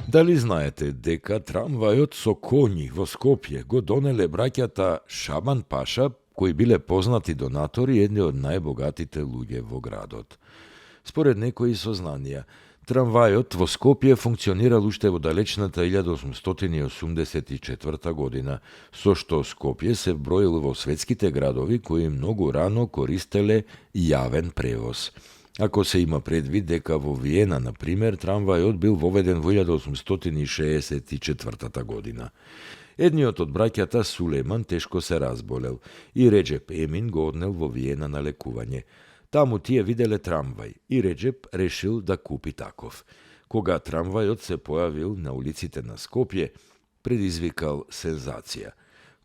Дали знаете дека трамвајот со коњи во Скопје го донеле браќата Шабан Паша, кои биле познати донатори, едни од најбогатите луѓе во градот? Според некои сознанија, трамвајот во Скопје функционирал уште во далечната 1884 година, со што Скопје се броил во светските градови кои многу рано користеле јавен превоз. Ако се има предвид дека во Виена, например, трамвајот бил воведен во 1864 година. Едниот од браќата Сулейман тешко се разболел и Реджеп Емин го однел во Виена на лекување. Таму тие виделе трамвај и Реджеп решил да купи таков. Кога трамвајот се појавил на улиците на Скопје, предизвикал сензација.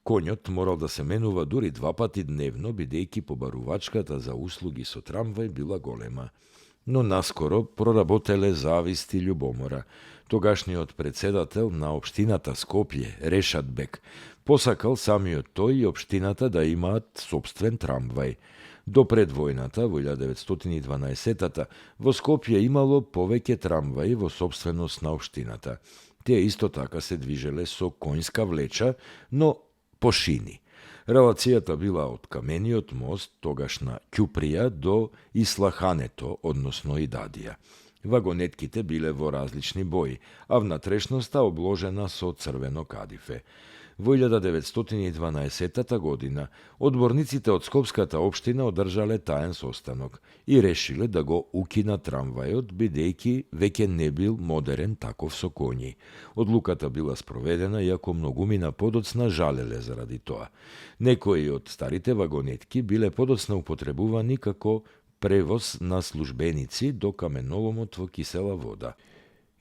Коњот морал да се менува дури 2 пати дневно, бидејќи побарувачката за услуги со трамвај била голема. Но наскоро проработеле завист и љубомора. Тогашниот председател на општината Скопје, Решат Бек, посакал самиот тој и општината да имаат сопствен трамвај. До пред војната, во 1912-та, во Скопје имало повеќе трамваи во сопственост на општината. Тие исто така се движеле со конјска влеча, но по шини. Релацијата била од камениот мост, тогашна Ќуприја, до Ислахането, односно Идадија. Вагонетките биле во различни бои, а внатрешноста обложена со црвено кадифе. Во 1912 година одборниците од Скопската општина одржале таен состанок и решиле да го укинат трамвајот, бидејќи веќе не бил модерен таков со коњи. Одлуката била спроведена, иако многумина подоцна жалеле заради тоа. Некои од старите вагонетки биле подоцна употребувани како превоз на службеници до каменоломот во Кисела Вода.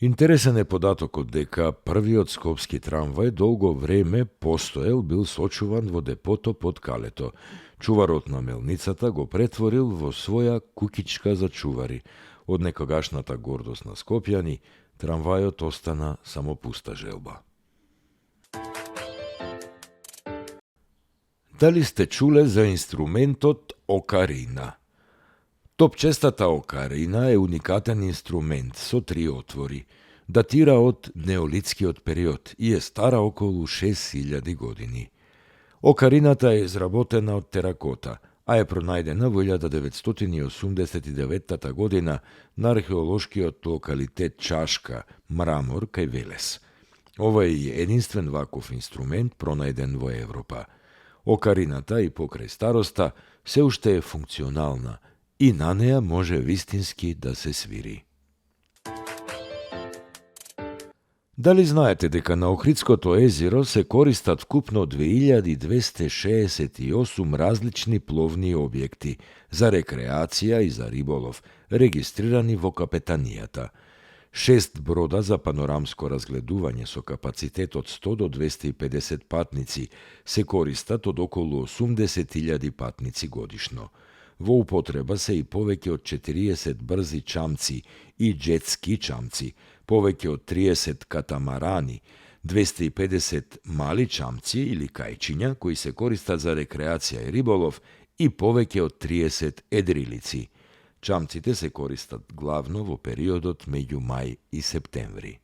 Интересен е податокот дека првиот скопски трамвај долго време постоел бил сочуван во депото под Калето. Чуварот на мелницата го претворил во своја кукичка за чувари. Од некогашната гордост на скопјани, трамвајот остана само пуста желба. Дали сте чуле за инструментот окарина? Топчестата окарина е уникатен инструмент со 3 отвори. Датира од неолитскиот период и е стара околу 6000 години. Окарината е изработена од теракота, а е пронајдена во 1989 година на археолошкиот локалитет Чашка, Мрамор, кај Велес. Ова е единствен ваков инструмент пронајден во Европа. Окарината и покрај староста се уште е функционална и на неа може вистински да се свири. Дали знаете дека на Охридското езеро се користат вкупно 2268 различни пловни објекти за рекреација и за риболов, регистрирани во капетанијата? 6 брода за панорамско разгледување со капацитет од 100 до 250 патници се користат од околу 80.000 патници годишно. Во употреба се и повеќе од 40 брзи чамци и джетски чамци, повеќе од 30 катамарани, 250 мали чамци или кајчиња кои се користат за рекреација и риболов и повеќе од 30 едрилици. Чамците се користат главно во периодот меѓу мај и септември.